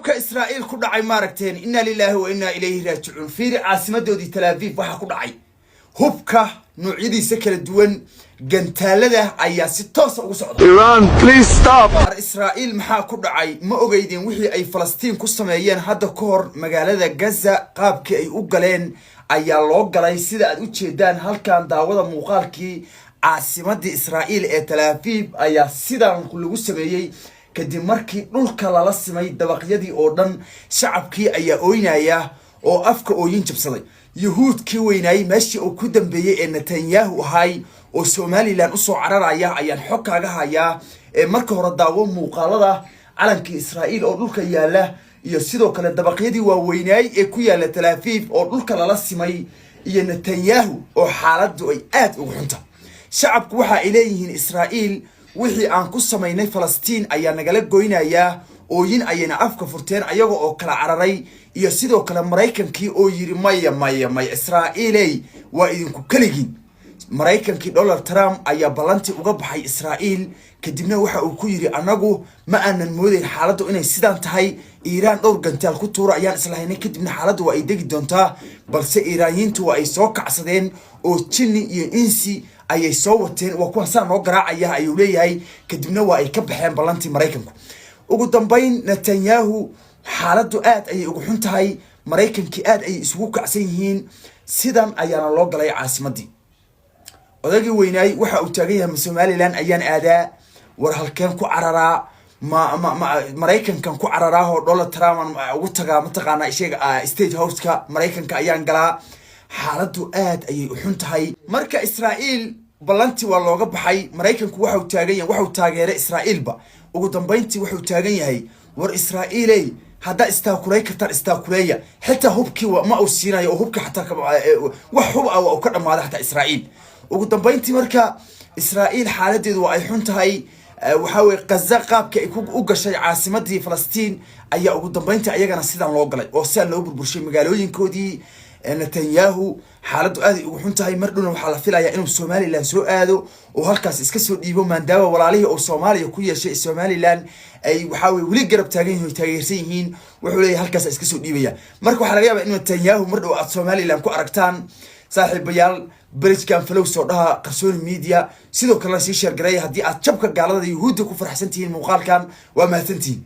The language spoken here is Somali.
Jabka Israa'iil ku dhacay maaragteen? Innaa lilaahi wa innaa ilayhi raajicuun. Fiiri caasimadoodii Tel Aviv waxaa ku dhacay. Hubka noocyadiisa kala duwan, gantaalada ayaa si toosa ugu socda. Iran, please stop. War Israa'iil maxaa ku dhacay? Ma ogeydeen wixii ay Falastiin ku sameeyeen hadda ka hor magaalada Gaza? Qaabkii ay u galeen ayaa loo galay. Sida aad u jeedaan halkan, daawada muuqaalkii caasimadii Israa'iil ee Tel Aviv ayaa sidan lagu sameeyey, kadib markii dhulka lala simay dabaqyadii oo dhan. Shacabkii ayaa ooynaya oo afka ooyin jabsaday. Yuhuudkii weynaayey meeshii uu ku dambeeyey ee Netanyahu ahay oo Somaliland usoo cararaya ayaan xog kaaga hayaa. Ee marka hore daawo muuqaalada calankii Israa'iil oo dhulka yaala iyo sidoo kale dabaqyadii waaweynaay ee ku yaala Tel Aviv oo dhulka lala simay iyo Netanyahu oo xaaladdu ay aad ugu xunta. Shacabku waxa ay leeyihiin, "Israa'iil wixii aan ku samaynay Falastiin ayaa nagala goynayaa." Ooyin ayayna afka furteen ayaga oo kala cararay. Iyo sidoo kale Maraykankii oo yiri, "Maya, maya, maya, Israa'iiley, waa idinku keligiin." Maraykankii Donald Trump ayaa ballantii uga baxay Israa'iil, kadibna waxa uu ku yidhi, "Annagu ma aanan moodeyn xaaladdu inay sidaan tahay. Iiraan dhowr gantaal ku tuura ayaan islahaynay, kadibna xaaladdu waa ay degi doontaa." Balse Iiraaniyiintu waa ay soo kacsadeen oo jinni iyo insi ayay soo wateen. "Waa kuwan saa noo garaacaya," ayuu leeyahay. Kadibna waa ay ka baxeen ballantii Maraykanku. Ugu dambayn Netanyahu xaaladdu aad ayay ugu xun tahay. Maraykankii aad ayay isugu kacsan yihiin. Sidan ayaana loo galay caasimadii. Odagii weynaay waxa uu taagan yahay, "Ma Somaliland ayaan aadaa? War halkeen ku cararaa? Ma Maraykankan ku cararaahoo Donald Trump aan ugu tagaa? Mataqaanaa, ishaga State Houseka Maraykanka ayaan galaa?" Xaaladdu aad ayay u xun tahay. Marka Israa'iil ballantii waa looga baxay. Maraykanku waxau taagan yahay, waxau taageeray Israa'iilba. Ugu dambayntii wuxuu taagan yahay, "War Israa'iiley, haddaa istaakulay kartaan, istaakuleeya." Xitaa hubkii ma uu siinayo oo hubkii xataa wax hub ah waa uu ka dhamaaday xataa Israa'iil ugu dambayntii. Marka Israa'iil xaaladeedu waa ay xun tahay. Waxaa weye Gaza qaabka ay u gashay caasimadii Falastiin ayaa ugu dambayntii ayagana sidaan loo galay oo sidaan loo burburshay magaalooyinkoodii. Netanyahu xaaladdu aaday ugu xun tahay. Mar dhowna waxaa la filayaa inuu Somaliland soo aado oo halkaas iska soo dhiibo, maadaama walaalihii uu Soomaaliya ku yeeshay Somaliland ay waxaa weye weli garab taagan yihin o taageersan yihiin. Wuxuu leeyahay, halkaas iska soo dhiibaya. Marka waxaa laga yaabaa in Netanyahu mar dhow aad Somaliland ku aragtaan. Saaxiibayaal, page-kan follow soo dhaha, Qarsooni Media. Sidoo kalena sii share gareeya haddii aad jabka gaalada Yuhuudda ku faraxsan tihiin muuqaalkan. Waa mahadsantihiin.